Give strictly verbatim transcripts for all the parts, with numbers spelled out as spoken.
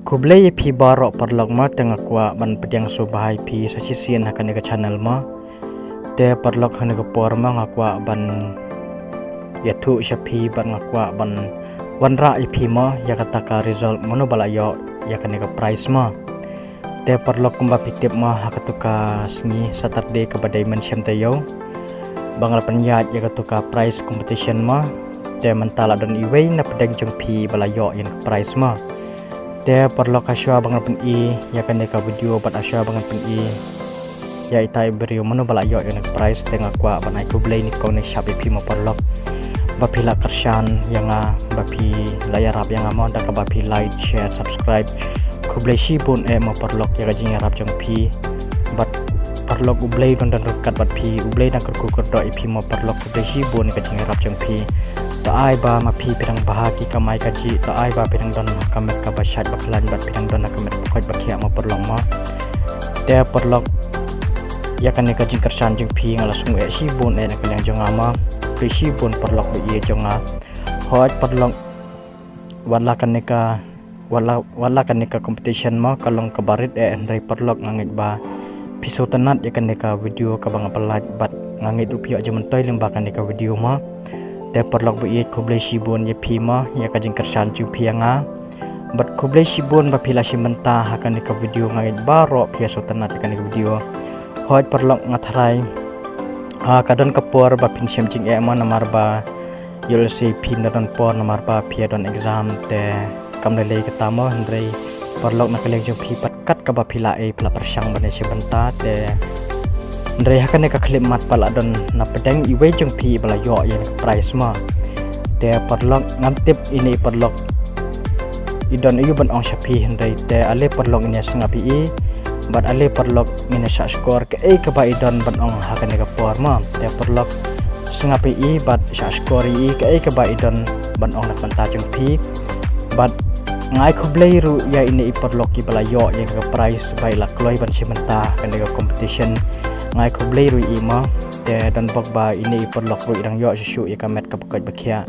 Khublei ïa phi baroh paralok mo, te nga kwah ban pdiang sngewbha ïa phi sa shisien ha kane ka channel mo. Te paralok, ha kane ka por mo nga kwah ban ïathuh sha phi bad nga kwah ban wanrah ïa phi mo ïa kata ka result mano ba la ïoh ïa kane ka prize mo. Te paralok, kumba phi tip mo, ha katu ka sngi Saturday kaba dei mynshwa taïew ba nga la pynïaid ïa katu ka prize competition mo. Te mynta la don iwei na pdeng jong phi ba la ïoh ïa ka prize mo. Te paralok, ha shuwa ba ngan pyni ïa kane ka video bad ha shuwa ba ngan pyni ïa ita i briew mano ba la ïoh ïa ka prize, te nga kwah ban ai khublei nyngkong nyngshap ïa phi mo paralok ba phi la kyrshan ïa nga, ba phi la ïarap ïa nga mo da kaba phi like, share, subscribe. Khublei shibun eh mo paralok ïa ka jingïarap jong phi. Bad paralok, U Blei un don ryngkat bad phi, U Blei un kyrkhu kyrdoh ïa phi mo paralok. Khublei shibun ïa ka jingïarap jong phi. To ai ba ma phi phi dang bha ha ki kamai kajih, to ai ba phi dang don ha ka met kaba shait ba khlaiñ bad phi dang don ha ka met ba koit ba khiah mo paralok mo. Te paralok, ïa kane ka jingkyrshan jong phi nga la sngewieit shibun eh na ka liang jong nga mo. Khublei shibun paralok ba ïeit jong nga. Hooid paralok, wat la kane ka, wat la, wat la kane ka competition mo ka long kaba rit eh, hynrei paralok nga ngeit ba phi sngewtynnat ïa kane ka video kaba nga pyllait bad nga ngeit ruh phi ïoh jingmyntoi lyngba kane ka video mo. Te paralok ba ïeit, khublei shibun ïa phi mo ïa ka jingkyrshan jong phi ïa nga. Bad khublei shibun ba phi la shim bynta ha kane ka video, nga ngeit baroh phi ïa sngewtynnat ïa kane ka video. Hooid paralok, nga tharai, ah, ka don ka por ba phin shem jingeh mo namar ba ïoh lehse phim da don por namar ba phi ïa don exam te kam lei lei kata mo, hynrei paralok na ka liang jong phi pat kat kaba phi la ei phi la pyrshang ban ïa shem bynta te hynrei ha kane ka khyllipmat pat la don na pdeng iwei jong phi ba la ïoh ïa ka prize mo. Te paralok, ngam tip ine i paralok i don aïu ban ong sha phi, hynrei te ale paralok ngin ïa sngap ïa i bad ale paralok ngin ïa shah shkor kaei kaba i don ban ong ha kane ka por mo. Te paralok, sngap ïa i bad shah shkor ïa i kaei kaba i don ban ong na ka bynta jong phi. Bad nga ai khublei ruh ïa ine i paralok kiba la ïoh ïa ka prize ba i la kloi ban shim bynta ha kane ka competition. Nga ai khublei ruh ïa i mo. Te don bok ba ine i paralok ruh i dang ïoh shuh shuh ïa ka met kaba koit ba khiah.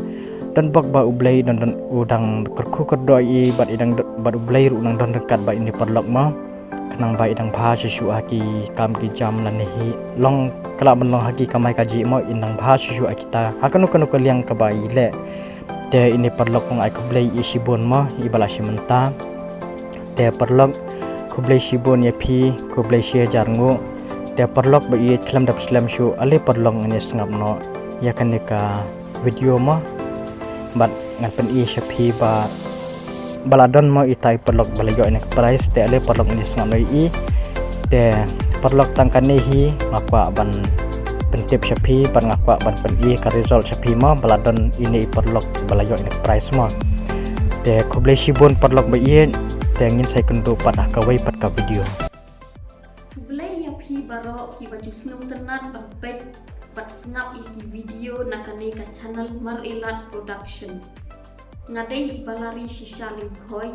Don bok ba U Blei don, don u dang kyrkhu kyrdoh ïa i bad i dang, bad U Blei ruh u dang don ryngkat bad ine i paralok mo. Khnang ba i dang bha shuh shuh ha ki kam ki jam lane hi long, ka lah ban long ha ki kamai kajih mo, i dang bha shuh shuh ha kita ha kano kano ka liang kaba i leh. Te ine i paralok nga ai khublei ïa i shibun mo iba la shim bynta. Te paralok, khublei shibun ïa phi, khublei shihajar nguh. Te paralok ba ïeit, khlem da pynslem shuh, ale paralok ngin ïa sngap noh ïa kane ka video mo. Bad ngan pyni sha phi ba, ba la don mo ita i paralok ba la ïoh ïa ka prize, te ale paralok ngin ïa sngap noh ïa i. Te paralok, tang kane hi nga kwah ban pyntip sha phi bad nga kwah ban pyni ka result sha phi mo ba la don ine i paralok ba la ïoh ïa ka prize mo. Te khublei shibun paralok ba ïeit, te ngin sa ïakynduh pat ha kawei pat ka video. Khublei ïa phi baroh kiba ju sngewtynnat ban peit bad sngap ïa ki video na kane ka channel Marilat Production. Nga dei i Balari Shisha Lyngkhoi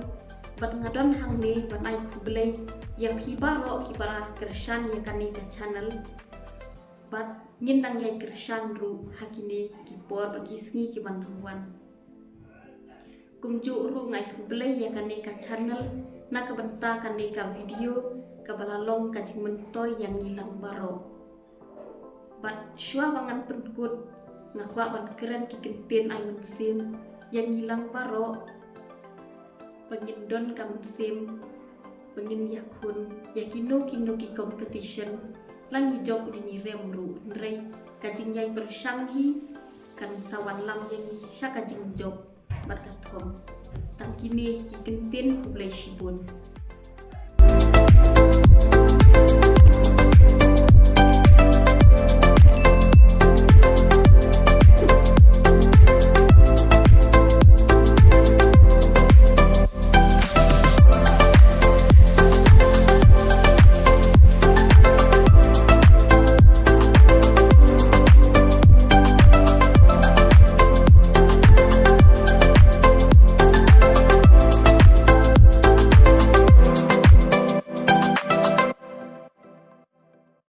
bad nga don hangne ban ai khublei ïa phi baroh kiba la kyrshan ïa kane ka channel. Bad ngin nang ïai kyrshan ruh ha kine ki por bad ki sngi ki ban nang wan. Kumjuh ruh nga ai khublei ïa kane ka channel na ka bynta kane ka video kaba la long ka jingmyntoi ïa ngi lang baroh. Bad shuwa ba ngan pynkut, nga kwah ban kren ki kyntien ai mynsiem ïa ngi lang baroh ba ngin don ka mynsiem ba ngin ïakhun ïa kino kino ki competition. La ngi jop ne ngi rem ruh, hynrei ka jingïai pyrshang hi kan sa wanlam ïa ngi sha ka jingjop bad ka thong. Tang kine ki kyntien, khublei shibun.